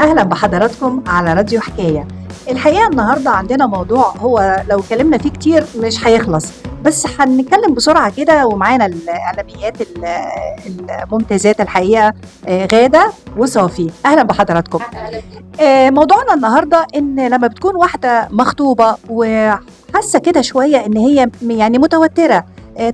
أهلا بحضراتكم على راديو حكاية. الحقيقة النهاردة عندنا موضوع هو لو اتكلمنا فيه كتير مش هيخلص، بس هنتكلم بسرعة كده، ومعانا الإعلاميات الممتازات الحقيقة، غادة وصافي. أهلا بحضراتكم. موضوعنا النهاردة إن لما بتكون واحدة مخطوبة وحاسة كده شوية إن هي يعني متوترة،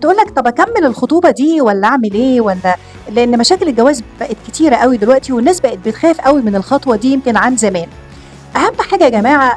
تقول لك طب أكمل الخطوبة دي ولا أعمل إيه، ولا لأن مشاكل الجواز بقت كتيرة قوي دلوقتي، والناس بقت بتخاف قوي من الخطوة دي يمكن عن زمان. أهم حاجة يا جماعة،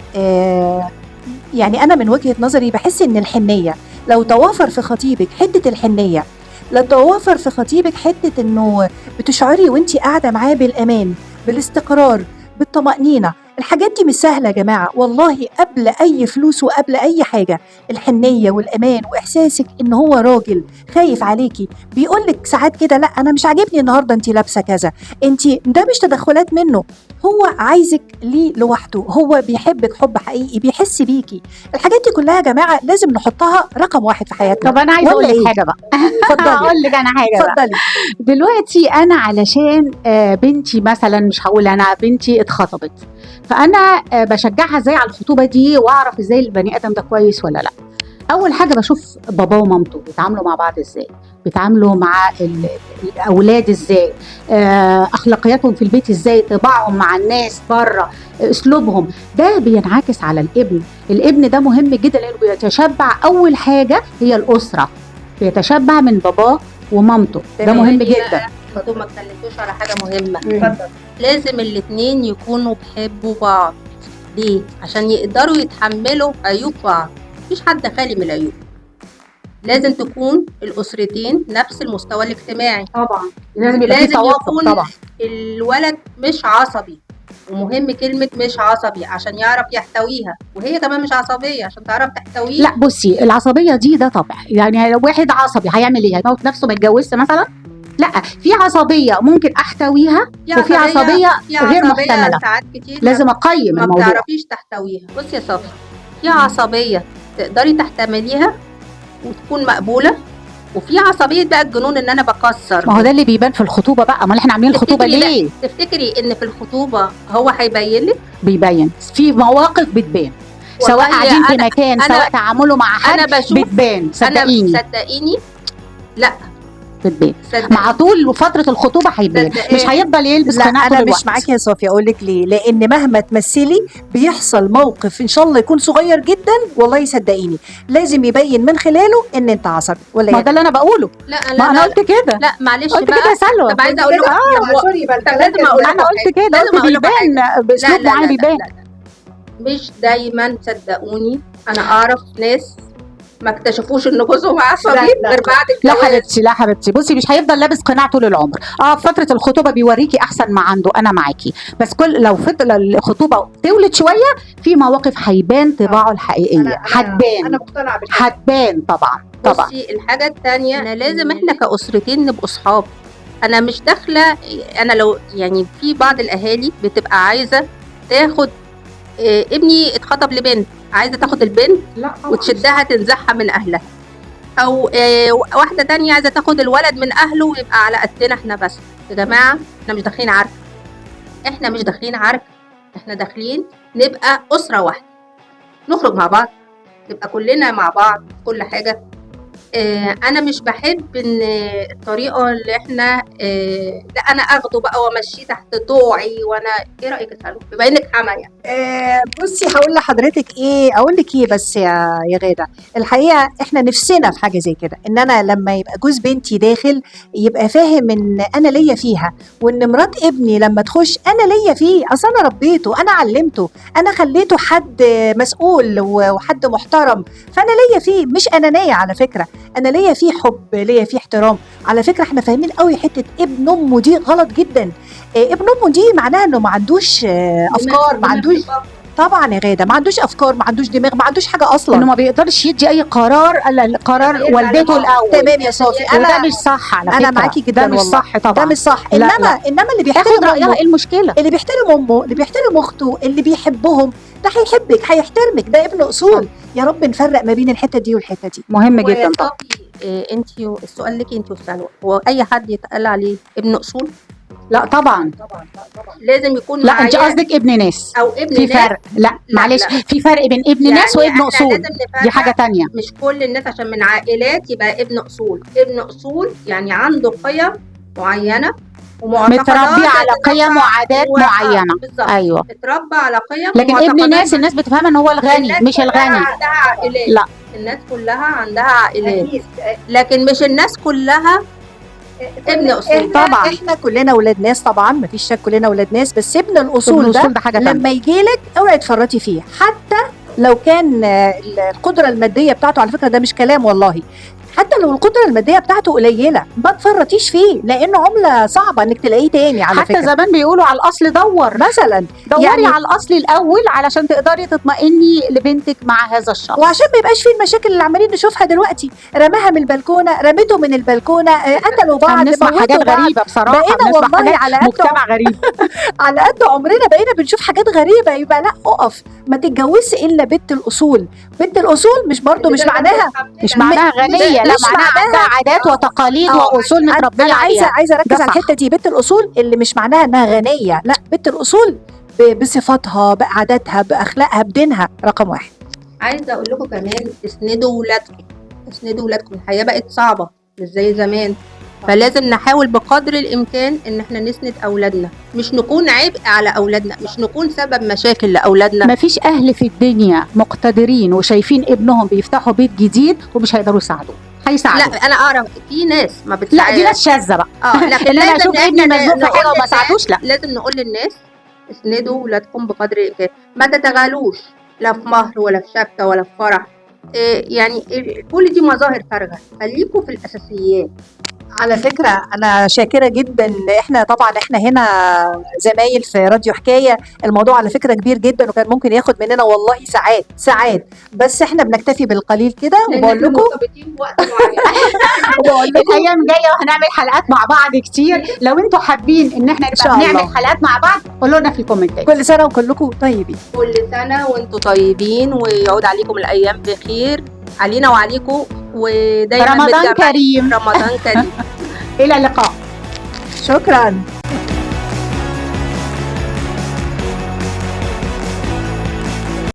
يعني أنا من وجهة نظري بحس إن الحنية، لو توافر في خطيبك حتة الحنية، لو توافر في خطيبك حتة إنه بتشعري وإنتي قاعدة معاه بالأمان، بالاستقرار، بالطمأنينة، الحاجات دي مش سهلة يا جماعة والله. قبل أي فلوس وقبل أي حاجة، الحنية والأمان وإحساسك إن هو راجل خايف عليكي، بيقولك ساعات كده لا أنا مش عاجبني النهاردة أنتي لابسة كذا، أنتي ده مش تدخلات منه، هو عايزك ليه لوحده، هو بيحبك حب حقيقي، بيحس بيكي. الحاجات دي كلها يا جماعة لازم نحطها رقم واحد في حياتنا. طب انا عايزه اقول ولا لك إيه؟ حاجة بقى. اتفضلي. هقول لك انا حاجة بقى. اتفضلي. دلوقتي انا علشان بنتي مثلا، مش هقول انا بنتي اتخطبت، فانا بشجعها ازاي على الخطوبة دي، واعرف ازاي البني ادم ده كويس ولا لا. اول حاجة بشوف باباه ومامته بيتعاملوا مع بعض ازاي، بيتعاملوا مع الاولاد ازاي، اخلاقياتهم في البيت ازاي، طباعهم مع الناس بره، اسلوبهم، ده بينعكس على الابن. الابن ده مهم جدا لانه بيتشبع، اول حاجة هي الاسرة، بيتشبع من باباه ومامته، ده تمام. مهم جدا. انتوا ما اتكلمتوش على حاجة مهمة. اتفضل. لازم الاتنين يكونوا بيحبوا بعض. ليه؟ عشان يقدروا يتحملوا عيوب بعض. مفيش حد خالي من العيوب. لازم تكون الأسرتين نفس المستوى الاجتماعي. طبعا لازم يبقى في لازم توافق. يكون طبعا الولد مش عصبي، ومهم كلمة مش عصبي عشان يعرف يحتويها، وهي كمان مش عصبية عشان تعرف تحتويه. لا بصي، العصبية دي ده طبع، يعني لو واحد عصبي هيعمل ايه؟ هيموت نفسه ما يتجوزش مثلا؟ لا، في عصبية ممكن احتويها، وفي عصبية في غير عصبية محتملة. ساعات كتير لازم اقيم ما الموضوع. بتعرفيش تحتويها. بصي يا صافي، في عصبية تقدري تحتمليها وتكون مقبولة، وفي عصبية بقى الجنون ان انا بكسر. ما هو ده اللي بيبان في الخطوبة بقى، امال احنا عاملين الخطوبة تفتكري لا. ليه؟ تفتكري ان في الخطوبة هو هيبين لك؟ بيبين في مواقف بتبان، سواء والله قاعدين في أنا- مكان، سواء تعامله مع حد، انا بشوف بتبان، انا صدقيني صدقيني، لا بتبان صدقيني. مع طول فترة الخطوبة هيبان، صدقيني. مش هيفضل يلبس لا قناع طول انا مش الوقت. معاكي يا صافي. اقول لك ليه؟ لان مهما تمثلي بيحصل موقف ان شاء الله يكون صغير جدا، والله صدقيني لازم يبين من خلاله ان انت عصبي ولا ما إيه؟ ده اللي انا بقوله، لا ما لا انا لا, قلت كده، لا معلش قلت بقى. كده يا سلوى. طب عايزه اقول لكم sorry بقى، طب لازم اقول لكم انا قلت كده، لازم قلت أقول لكم بيبان لا باسلوب لا معين لا, بيبان. لا, لا. مش دايما صدقوني، انا اعرف ناس ما اكتشفوش ان جوزهم عصبي لا، لا. غير بعد لا الجواز. حبيبتي، لا حبيبتي، بصي مش هيفضل لابس قناع طول العمر. في فترة الخطوبة بيوريكي احسن ما عنده، انا معاكي، بس كل لو فضل الخطوبة تولد شوية في مواقف هيبان طباعه الحقيقية، هتبان، انا مقتنعة بالحاجة. هتبان طبعا طبعا. بصي الحاجة التانية، أنا لازم احنا كأسرتين نبقوا صحاب. أنا مش داخلة، أنا لو يعني في بعض الأهالي بتبقى عايزة تاخد ابني اتخطب لبنت، عايزة تاخد البنت لا وتشدها تنزعها من أهلها، أو واحدة تانية عايزة تاخد الولد من أهله ويبقى على قدنا احنا بس. يا جماعة احنا مش داخلين عركة، احنا مش داخلين عركة، احنا داخلين نبقى أسرة واحدة، نخرج مع بعض، نبقى كلنا مع بعض في كل حاجة. انا مش بحب ان الطريقة اللي احنا لا انا اخده بقى وامشيه تحت طوعي. وانا ايه رايك يا سلوى بما انك حما يعني؟ بصي هقول لحضرتك ايه، اقول لك ايه بس يا غاده، الحقيقة احنا نفسنا في حاجة زي كده، ان انا لما يبقى جوز بنتي داخل يبقى فاهم ان انا ليا فيها، وان مرات ابني لما تخش انا ليا فيه، اصل انا ربيته، انا علمته، انا خليته حد مسؤول وحد محترم، فانا ليا فيه، مش انانية على فكرة، انا ليا فيه حب، ليا فيه احترام. على فكرة احنا فاهمين قوي حتة ابن امه دي غلط جدا. ابن امه دي معناها انه ما عندوش افكار، ما عندوش، طبعا يا غاده ما عندوش افكار، ما عندوش دماغ، ما عندوش حاجة اصلا، انه ما بيقدرش يدي اي قرار الا قرار يرجع والدته لماما. الاول. تمام يا صافي، وده انا مش صح على فكرة، انا معاكي جدا ده مش والله. صح طبعا، ده مش صح. لا، انما لا. انما اللي تاخد بيحترم رايها، امه، ايه المشكلة؟ اللي بيحترم امه، اللي بيحترم اخته، اللي بيحبهم، ده هيحبك، هيحترمك، ده ابن اصول. يا رب نفرق ما بين الحتة دي والحتة دي. مهم هو يا جدا طبعا. صافي، انت السؤال لك انت وسلوى، هو اي حد يتقال عليه ابن اصول؟ لا طبعا. لازم يكون لا انت معايا قصدك ابن ناس، او ابن في ناس. فرق. لا معلش، في فرق بين ابن ناس يعني وابن إحنا اصول، لازم نفرق. دي حاجة تانية. مش كل الناس عشان من عائلات يبقى ابن اصول. ابن اصول يعني عنده قيم معينة ومعتقدات متربي على قيم وعادات معينة. بالظبط. ايوه، اتربى على قيم لكن ابن ومعتقدات. ناس الناس بتفهم ان هو الغني، الناس مش كلها الغني. عندها عائلات. لا. الناس كلها عندها عائلات، لكن مش الناس كلها ابن اصول. طبعا. احنا كلنا ولاد ناس طبعا، مفيش شك كلنا ولاد ناس، بس ابن الاصول ابن ده الاصول ده حاجة تانية. لما يجيلك اوعي تفرطي فيه، حتى لو كان القدرة المادية بتاعته، على فكرة ده مش كلام والله، حتى لو القدرة المادية بتاعته قليله ما تفرطيش فيه، لانه عمله صعبة انك تلاقيه تاني على حتى فكرة. زمان بيقولوا على الاصل دور، مثلا دوري يعني على الاصل الاول علشان تقدري تطمئني لبنتك مع هذا الشخص، وعشان ما يبقاش فيه المشاكل اللي عمالين نشوفها دلوقتي، رماها من البلكونه، رمته من البلكونه، قتلوا بعض، بنسمع موتوا حاجات بعض. غريبة بصراحة، بقينا بنسمع والله حاجات على قد مجتمع غريب. على قد عمرنا بقينا بنشوف حاجات غريبة. يبقى لا، اقف، ما تتجوزش الا بنت الاصول. بنت الاصول مش برضو مش معناها مش معناها غنية، لا مش معناها عندها عادات وتقاليد واصول متربيه انا عليها. عايزه اركز ده على صح. الحتة دي. بنت الاصول اللي مش معناها انها غنية، لا، بنت الاصول بصفاتها، بعاداتها، باخلاقها، بدينها، رقم واحد. عايزه اقول لكم كمان، اسندوا ولادكم، اسندوا ولادكم. الحياة بقت صعبة مش زي زمان، فلازم نحاول بقدر الامكان ان احنا نسند اولادنا، مش نكون عبء على اولادنا، مش نكون سبب مشاكل لاولادنا. مفيش اهل في الدنيا مقتدرين وشايفين ابنهم بيفتحوا بيت جديد ومش هيقدروا يساعدوه، هيساعدوه. لا انا اعرف في ناس ما بتساعد. لا دي ناس شاذة بقى. لكن ان انا لازم اشوف ابني إحنا مزنوق في نقول حاجة وما للناس، ساعدوش، لا. لازم نقول للناس اسندوا ولادكم بقدر الامكان، ما تتغالوش لا في مهر ولا في شبكة ولا في فرح. يعني كل دي مظاهر فارغة، خليكم في الاساسيات. على فكرة أنا شاكرة جدا، إحنا طبعا إحنا هنا زمايل في راديو حكاية، الموضوع على فكرة كبير جدا وكان ممكن ياخد مننا والله ساعات ساعات، بس إحنا بنكتفي بالقليل كده. وبقول لكم وبقول لكم الايام جاية وهنعمل حلقات مع بعض كتير، لو انتوا حابين ان احنا شاء نبقى الله. بنعمل حلقات مع بعض قولوا لنا في الكومنتات. كل سنة وكلكم طيبين. كل سنة وانتم طيبين، ويعود عليكم الايام بخير، علينا وعليكم، ودايما رمضان متجمعين. كريم. رمضان كريم. الى اللقاء. شكرا.